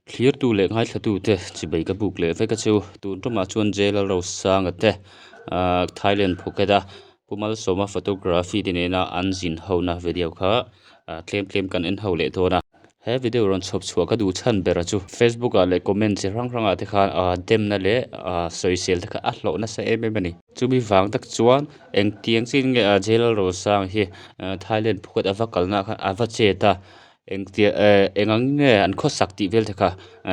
Thlirtu leh ngaithlatute chibei ka buk leh vek a chu. Tun tumah chuan J Lalrosanga te ahh Thailand Phuket a Pu Malsawma photography te nena an zin hona video kha ah tlem tlem kan en ho leh dawn a. He video rawn chhawp chhuah ka duh chhan ber a chu Facebook ah leh comment chi hrang hrang ah te khan ah demna leh ah sawisel te kha a hlawh nasa em em a ni. Chumi vang tak chuan engtiang chin nge ah J Lalrosanga hi Thailand Phuket a va kalna ah khan a va chet a. Engtia eh eng ang nge an khawsak tih vel te kha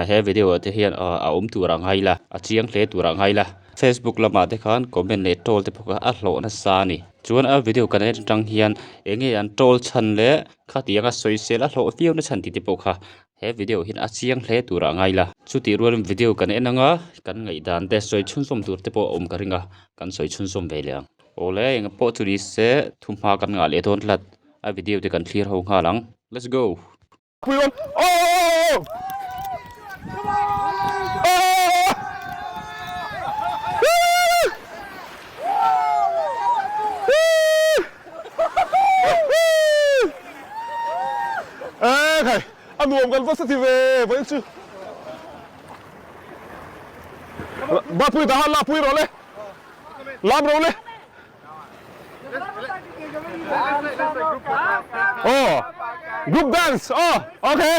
he video ah te hian a awm tur ang a ila a chiang hle tur ang a ila facebook lamah te khan comment leh troll te pawh kha a hlawh nasa a ni chuan a video kan en atang hian eng nge an troll chhan leh khatiang a sawisel a hlawh viau na chhan tih te pawh kha he video hian a chiang hle tur ang a ila chutih rualin video kan en anga kan ngaihdan te sawi chhunzawm tur te pawh a awm ka ring a kan sawi chhunzawm ve leh ang. Awle eng pawh chu ni se thuhma kan ngah leh dawn tlat a video te kan thlir ho nghal ang let's go. A nuam kan va sa ti ve vawiin chu. Bapui dah a lapui rawh le. Lam ro le. Oh, group dance. Oh, okay.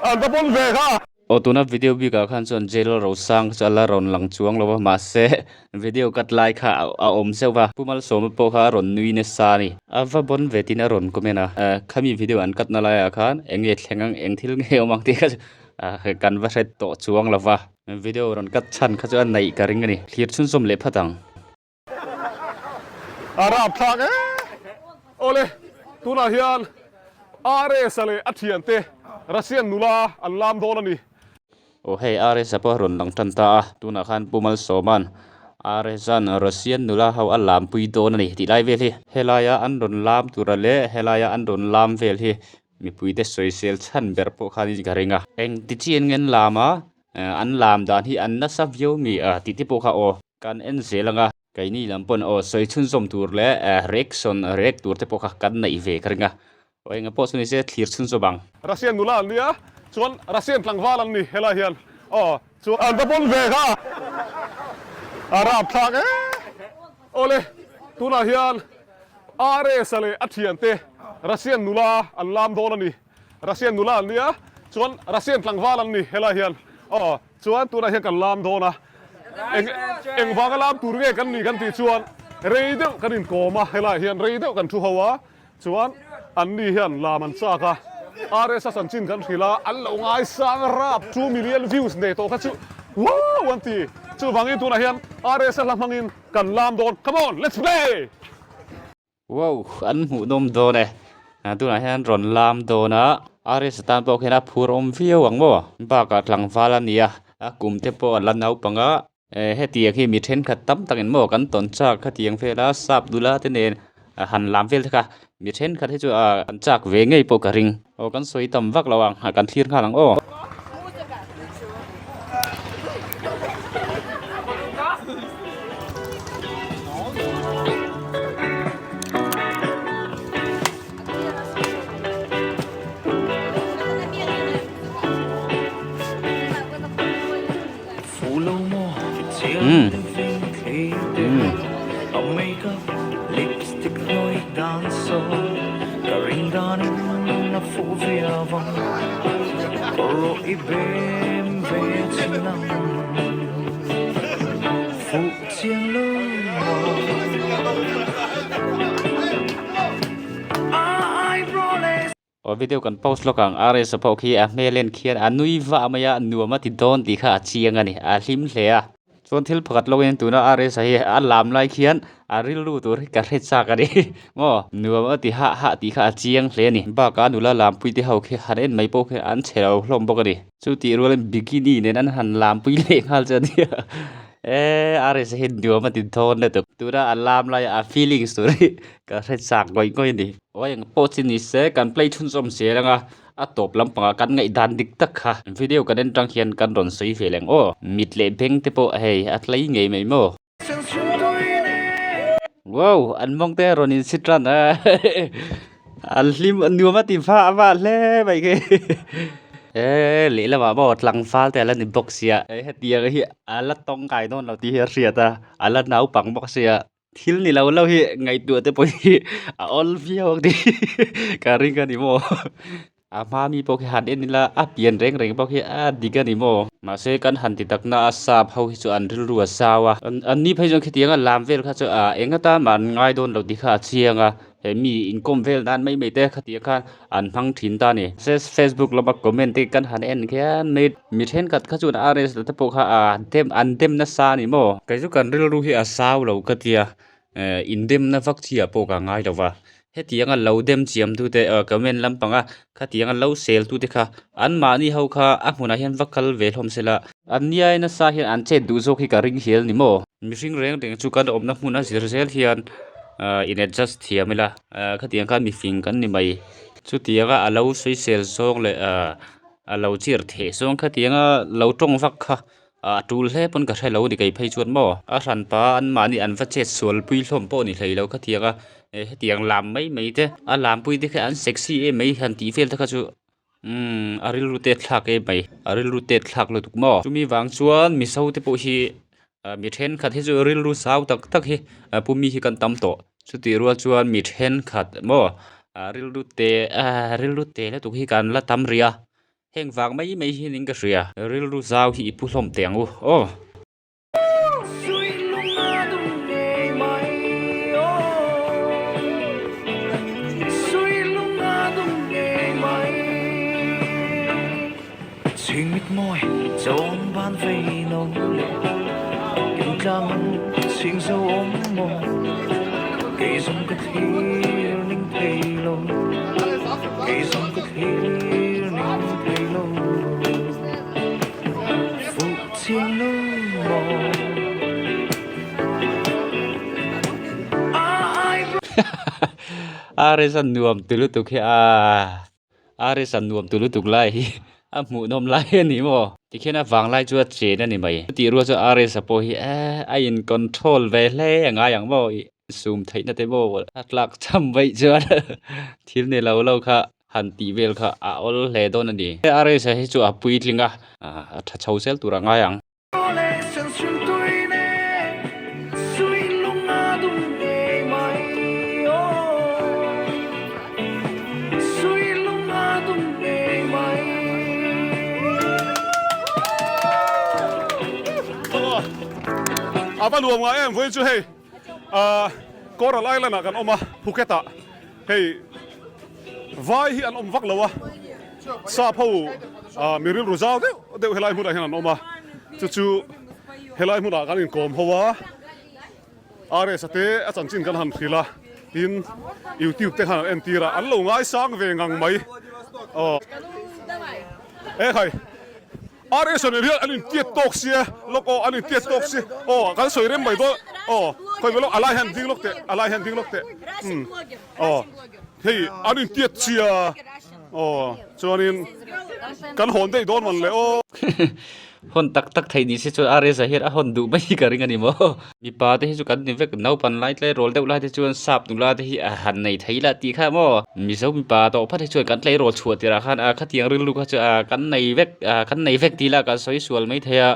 An va pawn ve kha. Aw tuna video bikah khan chuan jail rosang chu a la rawn lang chuang lo va mahse video cut lai kha a awm zeuh va Pu Malsawma pawh kha a rawn nui nasa a ni. A va bawn ve tiin a rawn comment a, khami video an cut na laiah khan eng nge thleng ang eng thil nge awm ang tih kha chu kan va hre tawh chuang lo va, video rawn cut chhan kha chu a naih ka ring a ni, thlir chhunzawm leh phat ang. A rapthlak e! Awle, tunah hian RS-a leh a thiante Russian nula an lam dawn a ni. Aw hei, RS-a pawh a rawn lang tan ta a, tunah khan Pu Malsawma'n RS-a'n Russian nula ho a lampui dawn a ni tih lai vel hi. Helaia an rawn lam tura leh helaia an rawn lam vel hi mipuite sawisel chhan ber pawh khanin ka ring a. Engti chian nge an lam a, an lam dan hi an nasa viau mi a tih te pawh kha aw. Kan en zel anga keini lam pawn aw sawi chhunzawm tur leh reaction react tur te pawh kha kan neih ve ka ring a, aw enga pawh chu ni se thlir chhunzawm ang. Russian nula an nia chuan Russian tlangval an ni helai hian aw chuan an va pawn ve kha a rapthlak e awle tunah hian RS-a leh a thiante Russian nula an lam dawn a ni Russian nula an nia chuan Russian tlangval an ni helai hian aw Chuan tunah hian kan lam dawn a, eng engvanga lam tur nge kan nih kan tih chuan rei deuh kan inkawm a, helaiah hian rei deuh kan thu ho a, chuan anni hian lam an chak a, RS a chanchin kan hrilh a, an lo ngaisang rap 2 million views nei tawh kha chu wow an ti, chuvangin tunah hian RS a hla hmangin kan lam dawn, come on let's play! Wow an hmuhnawm dawn e, tunah hian rawn lam dawn a, RS atan pawh khian a phur awm viau ang maw? Bakah tlangval a nia, a kum te pawh a la naupang a, hetiang hi mi thenkhat tam takin maw kan tawn chak khatiang vela sap nula te nen han lam vel te kha mi thenkhat hi chu an chak ve ngei pawh ka ring. Aw kan sawi tam vak lo ang, kan thlir nghal ang aw. Umm. Aw video kan post lawk ang RS a pawh khi a hmel en khian a nui vah mai a nuam a ti dawn tih kha a chiang a ni a hlim hle a chuan thil pakhat lawk in tuna RS a hi a lam lai khian a rilru tur hi ka hre chak a ni maw nuam a ti hah hah tih kha a chiang hle a ni bakah nula lampui te ho khi han en mai pawh khi an chhe lo hlawm bawk a ni chu tih rualin bikini nen an han lampui leh nghal chu a nia. Eee RSA hi nuam a ti thawn lutuk tuna a lam laia a feelings tur hi ka hre chak ngawih ngawih a ni. Aw eng pawh chi ni se kan play chhunzawm zel anga a tawp lampangah kan ngaihdan dik tak kha video kan en tang hian kan rawn sawi ve leng aw. Mit leh beng te pawh hei a tlai ngei mai maw. Wow an mawng te a rawn in si tan a an hlim nuam a ti va a va hle mai khi e lehlamah maw tlangval te a la ni bawk sia hetiang hi a la tawng kai dawn lo tih hi a hriat a a la naupang bawk sia thil ni lo lo hi ngaihtuah te pawh hi a awl viau ang tih ka ring a ni maw. A hma mi pawh khi han en ila a pian reng reng pawh khi a dik a ni maw? Mahse kan han ti takna a sap ho hi chu an rilru a zau a, an ni phei chuan khitiang a lam vel kha chu a eng atan mah an ngai dawn lo tih kha a chiang a, he mi inkawm vel nan mai mai te khatiang khan an hmang thin ta a ni. Facebook lama comment te kan han en khian mai mi thenkhat kha chuan RS te pawh kha a dem an dem nasa a ni maw? Kei chu kan rilru hi a zau lo ka tia, indemna vak chi ah pawh ka ngai lo va, hetianga lo dem chiam tute comment lampanga khatianga lo sel tute kha anmahni ho kha a hmunah hian va kal ve hlawm sela. An niai nasa hian an chet duh zawk hi ka ring hial ni maw? Mihring reng reng chu kan awmna hmun a zir zel hian in adjust thiam ila khatiang khan mifing kan ni mai. Chutianga a lo sawisel zawng leh a lo chirh theh zawng khatianga lo tawng vak kha A tul hle pawn ka hre lo ni kei phei chuan maw a hran pa an mahni an va chet sual pui hlawm pawh ni hlei lo khatiang a hetiang lam mai mai te a lam pui te kha an sexy em mai han tih vel te kha chu umm a rilru tet thlak em mai a rilru tet thlak lutuk maw chumi vang chuan mizo te pawh hi mi thenkhat hi chu rilru zau tak tak hi pu mi hi kan tam tawh chutih rual chuan mi thenkhat maw rilru te rilru te lutuk hi kan la tam rih a. Heng vang mai mai hian in ka hria. Rilru zau hi i pu hlawm teh ang u aw. RS a nuam tu lutuk hi a RS a nuam tu lutuk lai hi a hmuhnawm lai a ni maw tikhian a vang lai chu a chen a ni mai chutih rual chu RS a pawh hi a in control ve hle a ngai ang maw ih sum theihna te maw a tlak cham vaih chuan thil ni lo lo kha. Han tih vel kha a awl hle dawn a ni. RSA hi chu a puitling a, a tha chho zel tur a ngai ang. A va nuam ngai em vawiin chu hei Coral Island ah kan awm a Phuket ah hei Vai hi an awm vak lo a, sap ho mi rilru zau deuh deuh helai hmunah hian an awm a, chu chu helai hmunah kan inkawm ho a, RS-a te a chanchin kan han hrilh a, tin YouTube te khan an entir a, an lo ngaisang ve ngang mai aw. Ekhai. RS nen hian an intiat tawk sia lawk aw an intiat tawk si aw kan sawi rem mai dawn aw khawi mai lawk a lai hian ding lawk teh a lai hian ding lawk teh umm aw hei an intiat chia aw chuanin kan hawn daih dawn man le aw. Hawn tak tak theih ni se chuan RS ah hian a hawn duh mai hi ka ring a ni maw. Mipa te hi chu kan ni vek, naupan lai tleirawl deuh lai te chuan sap nula te hi a han nei thei la tih kha maw? Mizo mipa tawh phat hi chuan kan tleirawl chhuah tirah khan a khatiang rilru kha chu a kan nei vek a kan nei vek tih lah kan sawi sual mai thei a,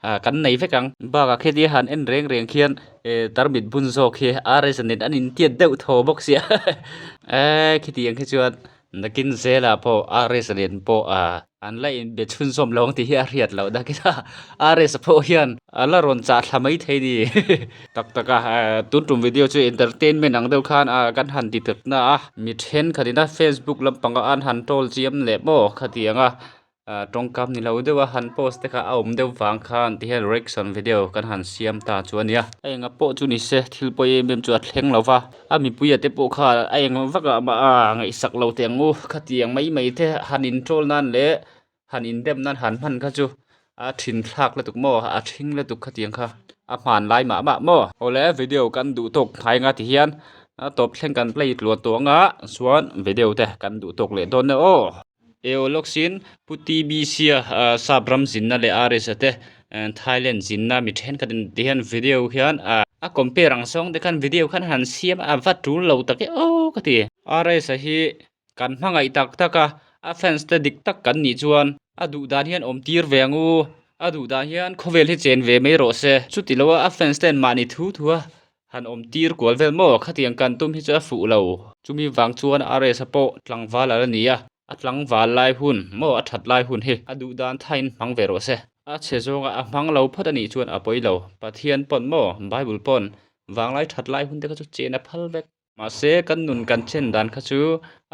a kan nei vek ang. Bakah khian i han en reng reng khian eh tarmit bun zawk hi RS nen an intiat deuh thaw bawk sia eh khitiang khi chuan nakin zelah pawh RS nen pawh a An la inbe chhunzawm lo ang tih hi a hriat loh dak ila RS pawh hian a la rawn chah thla mai thei ni. Tak tak a, tun tum video chu entertainment ang deuh khan kan han ti tak na a, mi thenkhat ina Facebook lampanga an han troll chiam leh maw khatiang a tawngkam ni lo deuh a han post te kha a awm deuh vang khan ti hian reaction video kan han siam ta chu a nia. A enga pawh chu ni se thil pawi em em chu a thleng lo va. A mipuia te pawh kha a eng vak ah mah a ngaihsak lo teh ang u khatiang mai mai te han in troll nan leh han in dem nan han hman kha chu A thin thlak lutuk maw a thing lutuk khatiang kha a hman lai mah mah maw. Awle video kan duh tawk hnai anga ti hian a tawp thleng kan play tluan tawh anga chuan video te kan duh tawk leh dawn e aw. Eologsin Pu TBC a sap ram zinna leh RS a te Thailand zinna mi thenkhat in ti hian video hian a compare ang zawng te khan video khan han siam a va tul lo tak e aw ka ti. RS a hi kan hmangaih tak tak a, a fans te dik tak kan nih chuan a duh dan hian awm tir ve ang u, a duh dan hian khawvel hi chen ve mai rawh se. Chuti lo a a fans ten mahni thu thu a han awm tir kual vel maw khatiang kan tum hi chu a fuh lo. Chumi vang chuan RS a pawh tlangval a la ni a, a tlangval lai hun maw a that lai hun hi a duh dan thain hmang ve rawh se. A chhe zawnga a hmang lo phawt a nih chuan a pawi lo. Pathian pawn maw Bible pawn vanglai that lai hun te kha chu chen a phal vek. Mahse, kan nun kan chen dan kha chu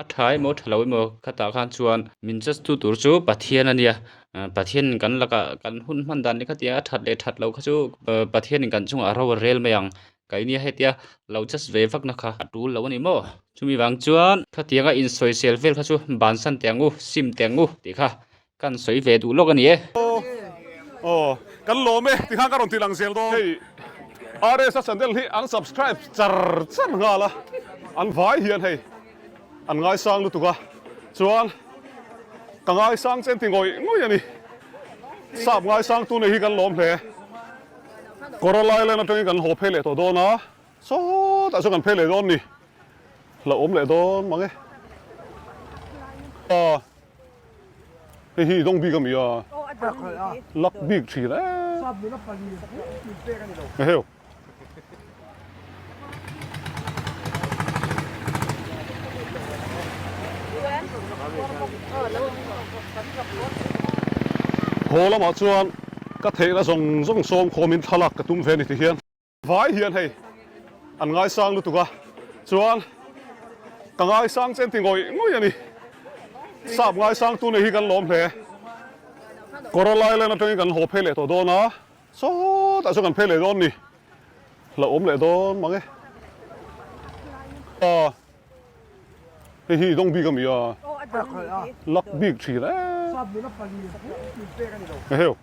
a tha emaw tha lo emaw khatah khan chuan min judge tu tur chu Pathian a nia. Pathianin kan lakah kan hun hman dan ni kha tia a that leh that lo kha chu Pathianin kan chungah ro a rel mai ang. Keini hetia lo judge ve vakna kha a tul lo a ni maw? Chumi vang chuan khatianga insawisel vel kha chu bansan teh ang u, sim teh ang u tih kha Kan sawi ve duh lawk a ni e. Aw kan lawm e tikhan ka rawn ti lang zel dawn. Hei RS a channel hi an subscribe char char nghal a, an vai hian hei an ngaisang lutuk a, chuan ka ngaisang chen ti ngawih ngawih a ni. Sap ngaisang tu nei hi kan lawm hle. Coral Island atangin kan haw phei leh tawh dawn a, sawtah chuan kan phei leh dawn ni. Hlauhawm leh dawn mang e. Hei hi dawng bik a mi a, lak bik thin e. Eheu. Haw lamah chuan ka theihna zawng zawng sawm khawmin thlalak ka tum ve a ni ti hian. Vai hian hei an ngaisang lutuk a, chuan ka ngaisang chen ti ngawih ngawih a ni. Sap ngaisang tu nei hi kan lawm hle. Coral Island atangin kan haw phei leh tawh dawn a, sawtah chuan kan phei leh dawn ni. Hlauhawm leh dawn mang e. Hei hi dawng bik a mi a, lak bik thin e. Eheu.